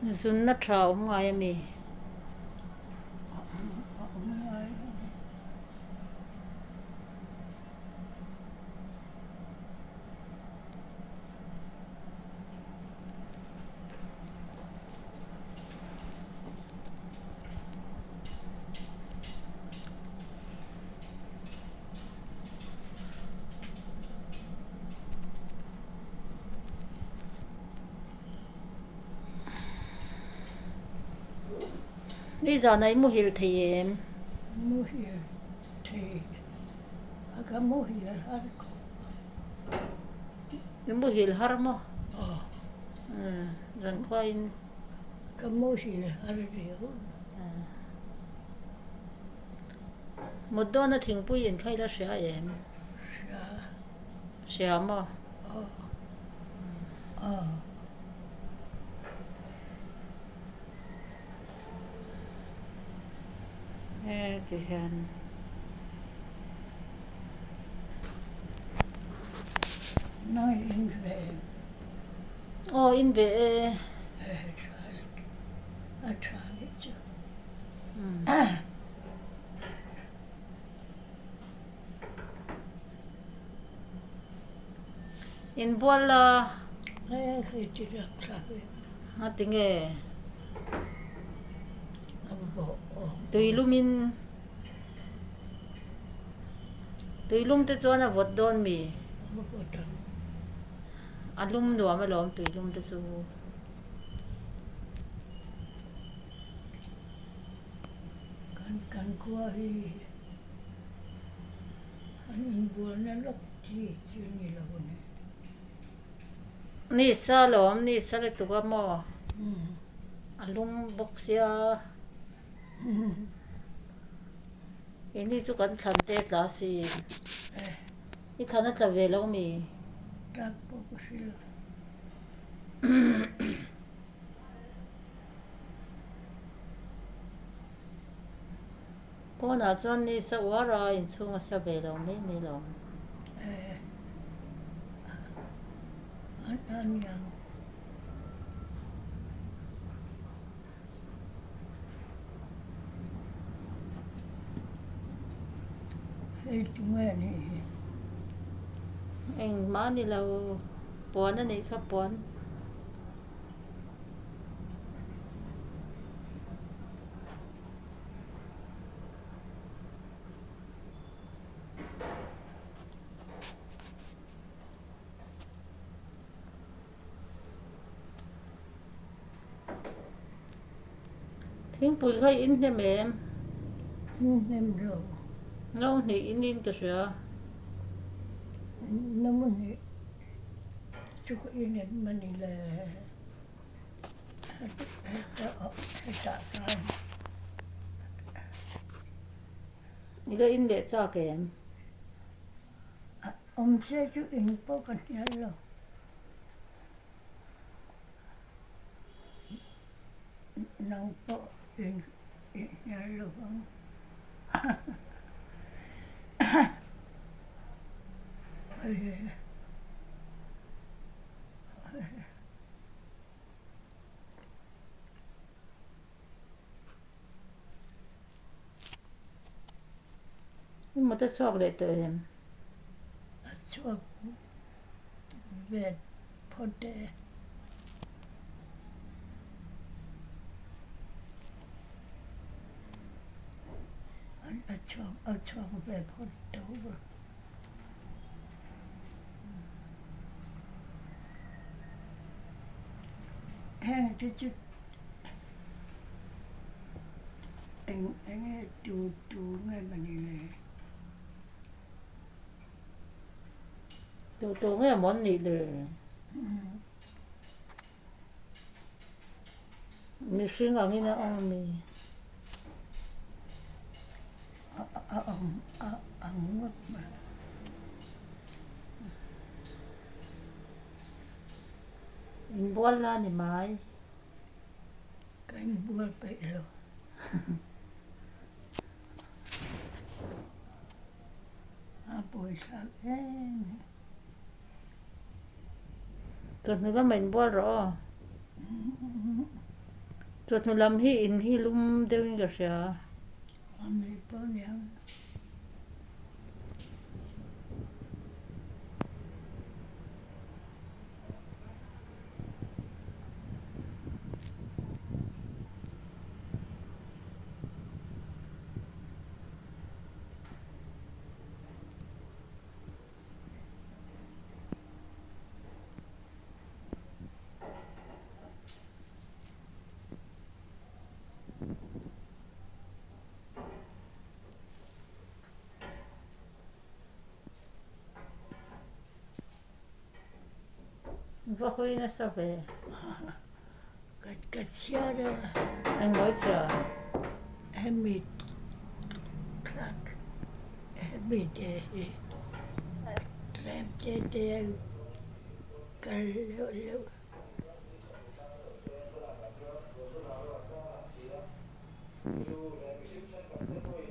Zunna tha awm ngai a mi? Awm ngai lo. Ni zana i muhil thei em? Muhil thei a ka muhil har khawp. I muhil har maw? Aw. Zan khuain. Ka muhil har riau. Mut dawna thingpui in kha i la hria em? Hria. Hria maw? Aw. Aw. He ti hian. Nang in ve em? Aw in ve e. He tha a tha nih chu. Inbual la. He hei ti rak thlak e. Nga ti nge? A bawh awm. Tuilumin tuilum te chuan a vawt dawn mi? A vawt ang. A lum nuam alawm tuilum te chu. Kan kan khua hi an inbualna lawk chi chu ni lo a ni. Ni sa lawm, ni sa lutuk a maw? A lum bawk sia. Keini chu kan thlan te tla si. I thlan a tla ve lo mi? Tlak pawh ka hre lo. Pawnah chuan ni sa uar a, inchhung a sa ve lo mai mai lo. Eh, an aniang. Hei tunge nih hi? Engmah a ni lo, puan a nih kha puan. Thingpui kha i inhnem em? Inhnem lo. No hnih in in ka hria. No hnih. Chu ka in en mani le hetah khan. I la in leh chak em? Awm se chu in pawh ka hnial lo. Nang pawh in hnial lo vang. I mut a chhuak leh tawh em? A chhuak ve phawt e. A chhuak a chhuak ve phawt tawh a. Heng te chu eng eng nge tu tu nge mawni le? Tu tu nge maw an nih le? Mihring angin a awm a mi? A awm a ang ngawt mai. Inbual la ni mai. Ka inbual peih lo. A pawithlak em. Chawhnu lamah inbual rawh aw. Chawhnu lam hi in hi lum deuhin ka hria. Va hawi nasa ve. Ka chhiar a. Engmawi chhiar? Hemi thlalak hemi te hi tlem te te a kal leuh leuh.